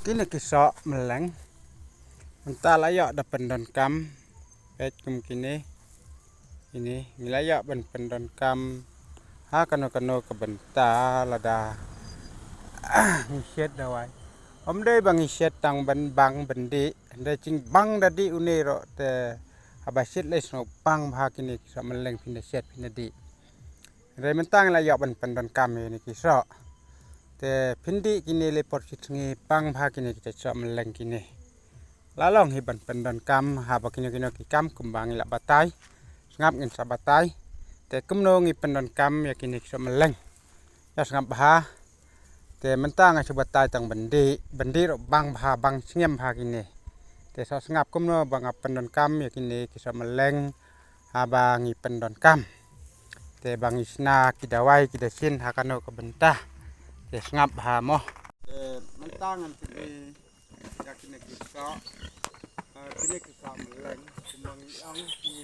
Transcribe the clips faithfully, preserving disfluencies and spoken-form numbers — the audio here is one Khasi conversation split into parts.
Kine ki soh mylleng mynta la ïoh da pyndonkam. Peit kum kine, kine ngi la ïoh ban pyndonkam ha kano kano ka bynta lada ngi shet dawai. Ym dei ba ngi shet tang ban bang ban dih, hynrei jingbang da dih une ruh te haba shet lei sngewbang bha kine ki soh mylleng phin da shet phin da dih. Hynrei mynta ngi la ïoh ban pyndonkam ïa kine ki soh. Te phin dih kine lei por shi sngi bang bha kine ki soh mylleng kine. La long hi ban pyndonkam haba kino kino ki kam kumba ngi la batai. Sngap ngin sa batai te kumno ngi pyndonkam ïa kine ki soh mylleng. Ïa sngap bha. Te mynta nga shu batai tang ban dih, ban dih ruh bang bha, bang sngem bha kine. Te sa sngap kumno ba nga pyndonkam ïa kine ki soh mylleng haba ngi pyndonkam. Te ba ngi shna ki dawai ki dashin ha kano ka bynta. Te sngap bha mo. Te mynta ngan pyndonkam ïa kine ki soh, eh, kine ki soh mylleng, kumba ngi ong ki,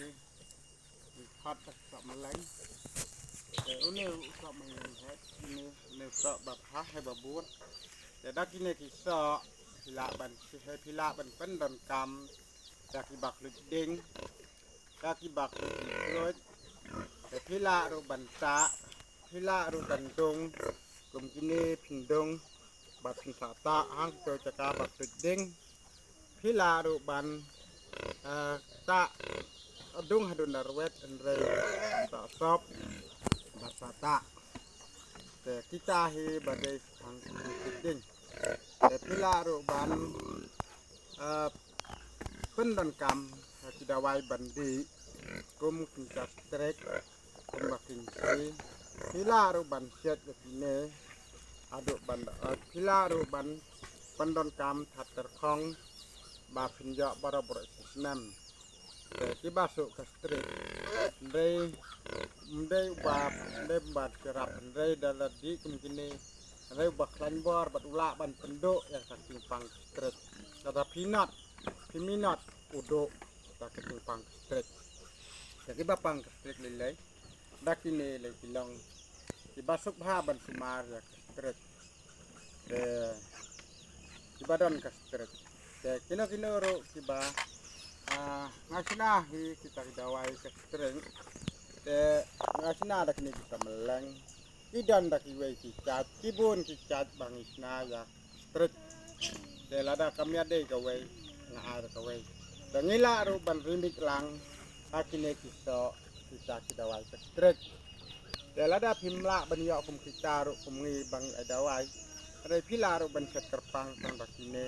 ki khot da ki soh mylleng. Te une u soh mylleng he, une, une u soh ba bha he ba bun. Te da kine ki soh phi lah ban, phi lah ban pyndonkam da kiba khluit ding, da kiba khluit ding khluit. Te phi lah ruh ban tah, phi lah ruh ban dung, kum kine phin dung bad phin sa tah hangto jaka ba khluit ding. Phi lah ruh ban, eh, tah, dung haduh na rwet hynrei sa sop bad sa tah. Te kita hi ba dei hangto khluit ding. Te phi lah ruh ban, eh, pyndonkam ha ki dawai ban dih kum ki gastric, kumba ki ngi. Phi lah ruh ban shet ïa kine haduh ban da, eh, phi lah ruh ban pyndonkam tyrkhong ba phin ïoh baroh baroh shi snem. Te kiba suk gastric, ym dei, ym dei ba, ym dei ba syrap, hynrei da la dih kum kine, hynrei uba khlaiñ bor bad u lah ban pynduh ïa ka jingpang gastric. Lada phi not, phi minot u duh ïa ka jingpang gastric. Te kiba pang gastric lei lei, da kine lei ki long kiba suk bha ban sumar ïa ka gastric. Te kiba don gastric. Te kino kino ruh kiba, ah, nga shna hi kita ki dawai gastric. Te nga shna da kine ki soh mylleng. Ki don da kiwei ki jait, ki bun ki jait ba ngi shna ïa gastric. Te lada kam ïadei kawei, nga ai da kawei. Te ngi lah ruh ban rimik lang ha kine ki soh kita ki dawai gastric. Te lada phim lah ban ïoh kum kita ruh kum ngi ba ngi ai dawai, hynrei phi lah ruh ban shet kyrpang tang da kine,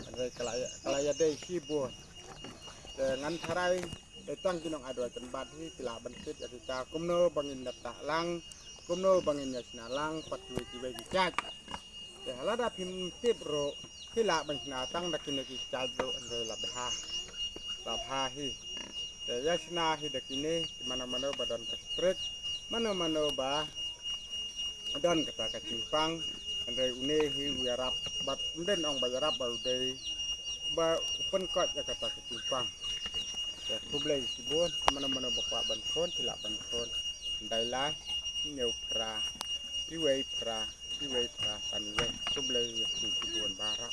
hynrei ka la ïa, ka la ïadei shibun. Te ngan tharai, eh, tang ki nong ai dawai tang bad hi ki lah ban tip ïa kita kumno ba ngin da tah lang, kumno ba ngin ïa shna lang pat kiwei kiwei ki jait. Te lada phim tip ruh, phi lah ban shna tang da kine ki jait ruh hynrei la bha, la bha hi. Te ïa shna hi da kine, mano mano ba don gastric, mano mano ba don kata ka jingpang, hynrei une hi u ïarap, bad ym dei ong ba ïarap, ba u dei ba u pynkoit ïa kata ka jingpang. Te khublei shibun, mano mano ba kwah ban phone, phi lah ban phone. Khyndai lai, hynñiew phra, iwei phra, iwei phra, san iwei. Khublei ïa phi shibun baroh.